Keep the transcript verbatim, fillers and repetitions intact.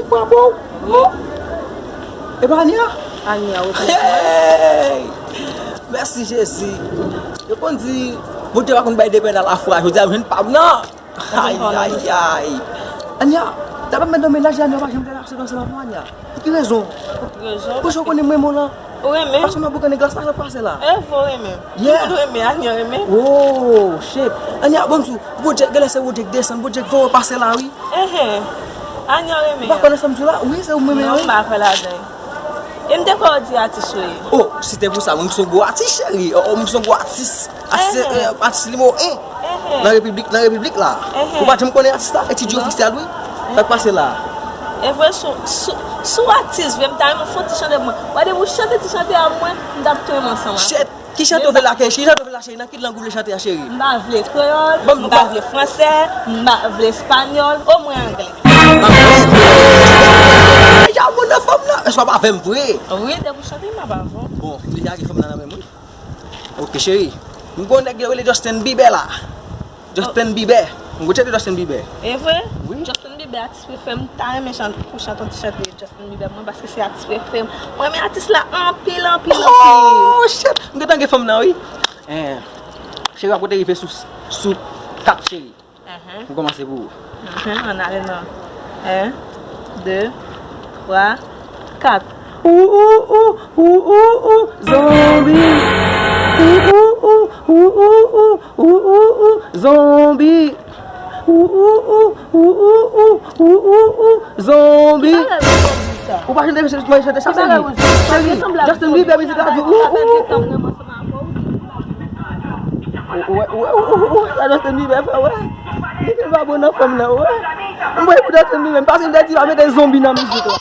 Frape w. E pa Ania? Ania, wi. Hey! Mèsi Jezi. Yo konn di, Bondye pa konn bay de pèn a lafwa. Jodi a, m jwenn pa m nan. Ay, ay, ay. Ania, ta pa mèt nan mennaj Ania, pa janm gade aksyon ansanm avè Ania. Pou ki rezon? Pou ki rezon? Pou jan w konnen m renmen w lan. Ou renmen? Paske nan boukannen glas la, sa pase la. E vre w renmen. Yeah. Tout moun renmen, Ania renmen. Oh, shit. Ania, bon, sou, Bondye, genlè se Bondye k desann, Bondye k voye w pase la, wi. Enhen. Ania renmen. Ou pa konn sa m di w la? Wi, se ou m renmen, wi. Non, m pa kwè ladan. E m te kwè w di atis ou ye. Oh, si te pou sa, mwen m se yon gwo atis, cheri. Oh, oh, mwen m se yon gwo atis. Atis, eh, atis nimewo en. Nan repiblik, nan repiblik la. Ou pa janm konnen atis la? Etidye ofisyèl, wi. Sa k pase la? E vre, sou, sou, sou atis vre, m ta renmen fè yon ti chante pou mwen. Ou pa di pou chante ti chante a mwen, m t ap tou renmen ansanm avè w. Shit! Ki chante w vle la, cheri? Ki chante w vle la, cheri? Nan ki lang ou vle chante a, cheri? M pa vle kreyòl, m pa vle fransè, m pa vle espanyòl, omwen anglè. Anglè? Ay, a moun nan fanm nan! Èske w ap avè m vre? Wi, depi w chante, m ap avè w. Bon, m deja gen fanm nan nan men m, wi. Ok, cheri. M gon nèg yo rele Justin Bieber la. Justin Bieber. M gon chante Justin Bieber. E vre? Wi. Justin Bieber, atis prefere m, ta renmen chante, pou chante yon ti chante Justin Bieber mwen, paske se atis prefere m. Mwen renmen atis la anpil, anpil, anpil. Oh, shit! M gentan gen fanm nan, wi. Eh, cheri, w ap kote rive sou, sou kat, cheri. Enhen. M kòmanse pou ou. Enhen, ann ale nan. En, de, twa, kat. Ou, ou, ou, ou, ou, ou, zonbi. Ou, ou, ou, ou, ou, ou, ou, ou, ou, zonbi. Ou, ou, ou, ou, ou, ou, ou, ou, ou, zonbi. Ou pa chante, chante, chante sa, cheri. Cheri, Justin Bieber, mizik la di, ou, ou, ou. Ou, ou, ou, ou, ou, ou, sa Justin Bieber fè, wè. Li fè pa bon nan fanm nan, wè. M pral pou Justin Bieber, paske m te di pa mete zonbi nan mizik la.